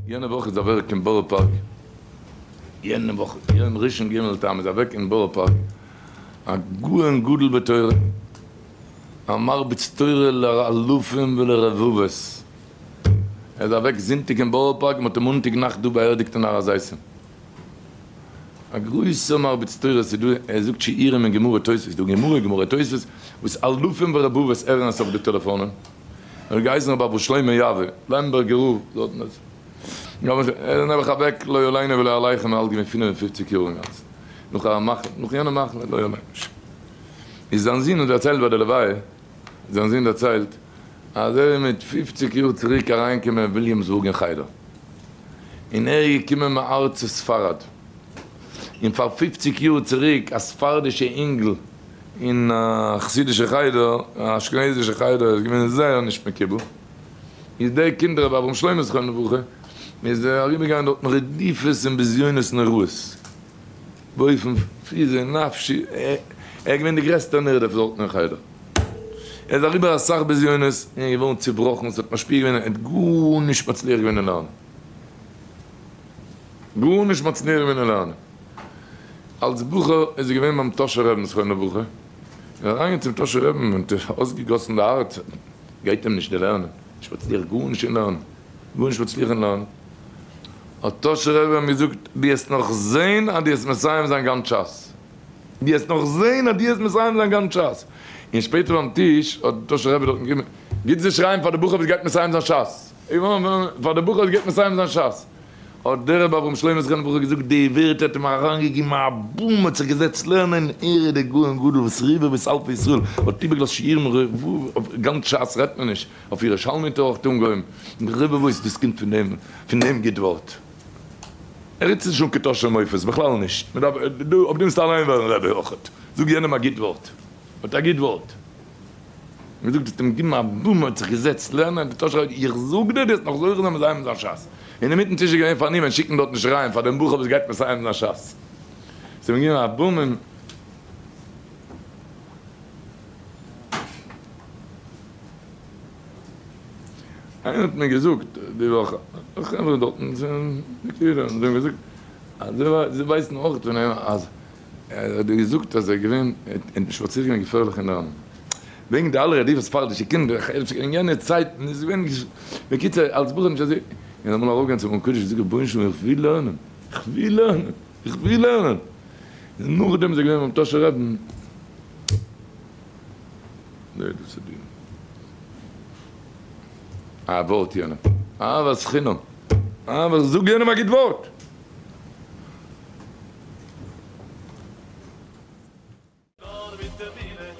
יענע וואך איז אוועק אין בארא פארק, יענע וואך יום ראשון ג' תמוז אוועק אין בארא פארק א גאון גדול בתורה, א מרביץ תורה לאלפים ולרבבות, ער איז אוועק זונטאג אין בארא פארק, מען האט אים מאנטאג נאכט דא באערדיגט אין הר הזיתים. א גרויסער מרביץ תורה, ס'איז דא, ער זאגט שיעורים אין גמרא תוספות, ס'איז דא גמרא, גמרא תוספות, וואס אלפים ורבבות הערן עס אויף די טעלעפאנען. ער האט געהייסן רבי אברהם שלמה יאווע, לעמבערגער רב, דארטן איז ער איז נעבעך אוועק לא עלינו ולא עליכם, אלט געווען 55 יאר אינגאנצן, נאך א מחלה, נאך יענע מחלה, לא עלינו. איז זיין זון האט דערציילט ביי די לוויה, זיין זון דערציילט אז ער איז מיט 50 יאר צוריק אריינגעקומען אין וויליאמסבורג אין חדר, און ער איז געקומען מארצות ספרד, און פאר 50 יאר צוריק א ספרדישע אינגל אין א חסידישע חדר, א אשכנזישע חדר, איז געווען זייער נישט מקובל, איז דער קינד רבי אברהם שלמה זכרונו לברכה איז אריבערגעגאנגען דארטן רדיפות און בזיונות נוראות, באופן פיזי און נפשי, ער איז געווען די גרעסטע נרדף דארטן אין חדר, ער איז אריבער אסאך בזיונות און איז געווארן צובראכן, עס האט משפיע געווען, ער האט גארנישט מצליח געווען אין לערנען, גארנישט מצליח געווען אין לערנען. אלס בחור איז ער געווען ביים טאהשער רבי'ן זכרונו לברכה, און אריינגעגאנגען צום טאהשער רבי'ן און אויסגעגאסן די הארץ, גייט אים נישט די לערנען, נישט מצליח גארנישט אין לערנען, גארנישט מצליח אין לערנען, האט טאהשער רבי אים געזאגט, דו העסט נאך זעהן אז דו העסט מסיים זיין גאנץ שס, דו העסט נאך זעהן אז דו העסט מסיים זיין גאנץ שס, און שפעטער ביים טיש האט טאהשער רבי דארטן געגעבן, גיט זיך שרייען פאר די בחור וואס גייט מסיים זיין שס, פאר די בחור וואס גייט מסיים זיין שס. האט דער רבי אברהם שלמה זכרונו לברכה געזאגט די ווערטער האט אים אריינגעגעבן א boom האט זיך געזעצט לערנען ער איז דער גאון גדול וואס רבבות אלפי ישראל האט איבערגעלאזט שיעורים אויף גאנץ שס רעדט מען נישט אויף ירושלמי האט ער אויך אנגעהויבן רבבות דאס קומט פון דעם פון דעם גוט ווארט ער רעדט נישט אן קדושה מופת בכלל נישט מען דארף דא אויף דעם מוזטו אליין ווערן רבי אויכעט זאג יענעם א גוט ווארט האט א גוט ווארט. מען זאגט האט אים געגעבן א boom האט זיך געזעצט לערנען די טאהשער רבי איך זאג דיר דו וועסט נאך זוכה זיין מסיים זיין שס און אינמיטן טיש איז געווען פארנומען שיקן דארטן שרייען פאר דעם בחור וואס גייט מסיים זיין שס ס'האט אים געגעבן א boom און איינער האט מיר געזאגט די וואך חברה דארטן זענען די קהילה זיי האבן געזאגט אז זיי ווייסן אויך פון אים אז ער האט געזאגט אז ער איז געווען און שפאצירט געווען געפערליך אין לערנען וועגן די אלע רדיפות ספרדישע קינדער אין יענע צייטן איז געווען בקיצור אלס בחור נישט אזוי און אמאל ארויפגיין צום ארון קודש און זאגן רבונו של עולם איך וויל לערנען איך וויל לערנען איך וויל לערנען און נאכדעם איז ער געווען ביים טאהשער רבי'ן נע דאס איז די א ווארט יענעם אהבת חינם אהבת זאג יענעם א גוט ווארט. נאר מיט אמונה.